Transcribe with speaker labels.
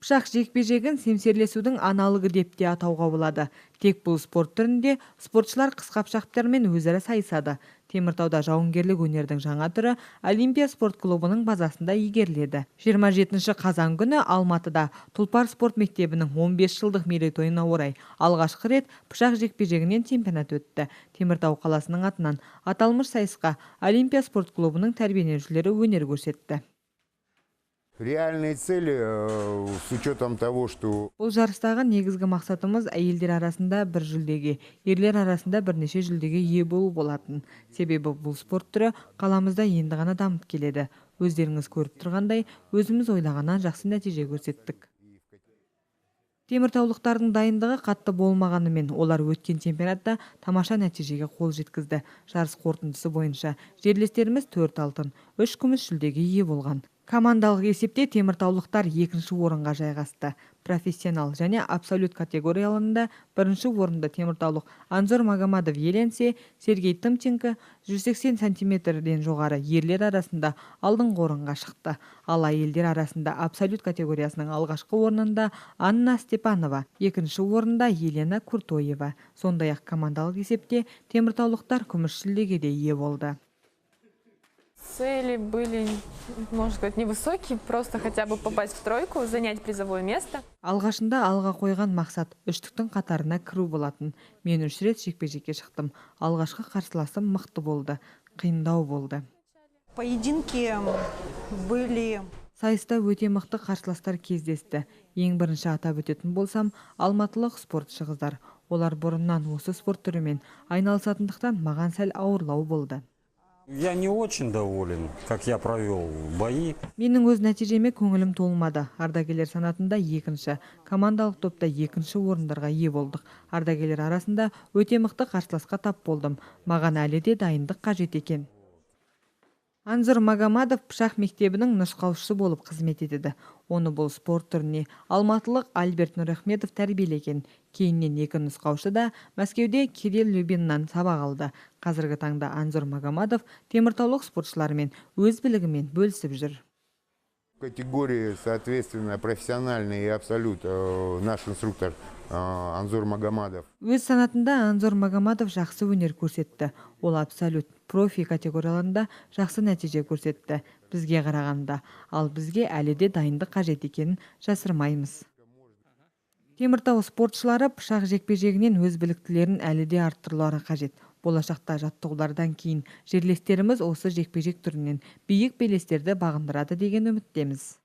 Speaker 1: Пышақ жекпе-жегін семсерлесудің аналогы деп те атауға болады. Тек бұл спорт түрінде спортшылар қысқа пышақтармен өзара сайысады. Теміртауда жауынгерлік өнердің жаңа түрі Олимпия спорт клубының базасында игеріледі. 27 қазан күні Алматыда Тұлпар спорт мектебінің 15 жылдық мерейтойына орай алғашқы рет пышақ жекпе-жегінен чемпионат өтті. Теміртау қаласының атынан аталмыш сайысқа Олимпия спорт клубының тәрбиеленушілері өнер көрсетті.
Speaker 2: Реальные цели, с учетом того, что
Speaker 1: Бұл жарыстағы негізгі мақсатымыз әйелдер арасында бір жүлдеге, ерлер арасында бірнеше жүлдеге ие болу болатын. Себебі бұл спорт түрі қаламызда енді ғана дамып келеді. Өздеріңіз көріп тұрғандай, өзіміз ойлағаннан жақсы нәтиже көрсеттік. Теміртаулықтардың дайындығы қатты болмағанымен, олар өткен чемпионатта тамаша нәтижеге қол жеткізді. Жарыс қорытындысы бойынша жерлестеріміз төрт алтын, үш күміс жүлдеге ие болған. Командалық есепте теміртаулықтар екінші орынға жайғасты. Профессионал және абсолют категорияларында бірінші орынды теміртаулық Анзор Магомадов иеленсе, Сергей Тымченко 180 сантиметрден жоғары ерлер арасында алдыңғы орынға шықты. Ал әйелдер арасында абсолют категориясының алғашқы орнында Анна Степанова, екінші орында Елена Куртоева. Сондай-ақ командалық есепте теміртаулықтар күміс жүлдеге де ие болды.
Speaker 3: Цели были, можно сказать, невысокие, просто хотя бы попасть в тройку, занять призовое место.
Speaker 1: Алғашында алға қойған мақсат үштіктің қатарына кіру болатын. Мен үш рет жекпе-жекке шықтым. Алғашқы қарсыласым мықты болды, қиындау болды.
Speaker 4: Поединки были
Speaker 1: Сайыста өте мықты қарсыластар кездесті. Ең бірінші атап өтетін болсам, алматылық спортшы қыздар. Олар бұрыннан осы спорт түрімен айналысатындықтан, маған сәл ауырлау болды.
Speaker 5: Я не очень доволен, как я провел бои.
Speaker 1: Менің өз нәтижеме көңілім толмады. Ардагерлер санатында екінші, командалық топта екінші орындарға ие болдық. Ардагерлер арасында өте мықты қарсыласқа тап болдым. Маған әлі де дайындық қажет екен. Анзор Магомадов пышақ мектебінің нұсқаушысы болып қызмет етеді. Оны бұл спорт түріне алматылық Альберт Нұрахметов тәрбиелеген. Кейіннен екі нұсқаушы да Мәскеуде Кирилл Любиннан сабақ алды. Қазіргі таңда Анзор Магомадов теміртаулық спортшылармен өз білігімен бөлісіп жүр.
Speaker 2: В категории, соответственно, профессиональный и абсолют наш инструктор Анзор Магомадов.
Speaker 1: Өз санатында Анзор Магомадов жақсы өнер көрсетті. Ол абсолют, профи категорияларында жақсы нәтиже көрсетті бізге қарағанда. Ал бізге әлі де дайындық қажет екенін жасырмаймыз. Теміртау спортшылары пышақ жекпе-жегінен өз біліктілерін әлі де арттырулары қажет. Болашақта жаттығулардан кейін жерлестеріміз осы жекпе-жек түрінен биік белестерді бағындырады деген үміттеміз.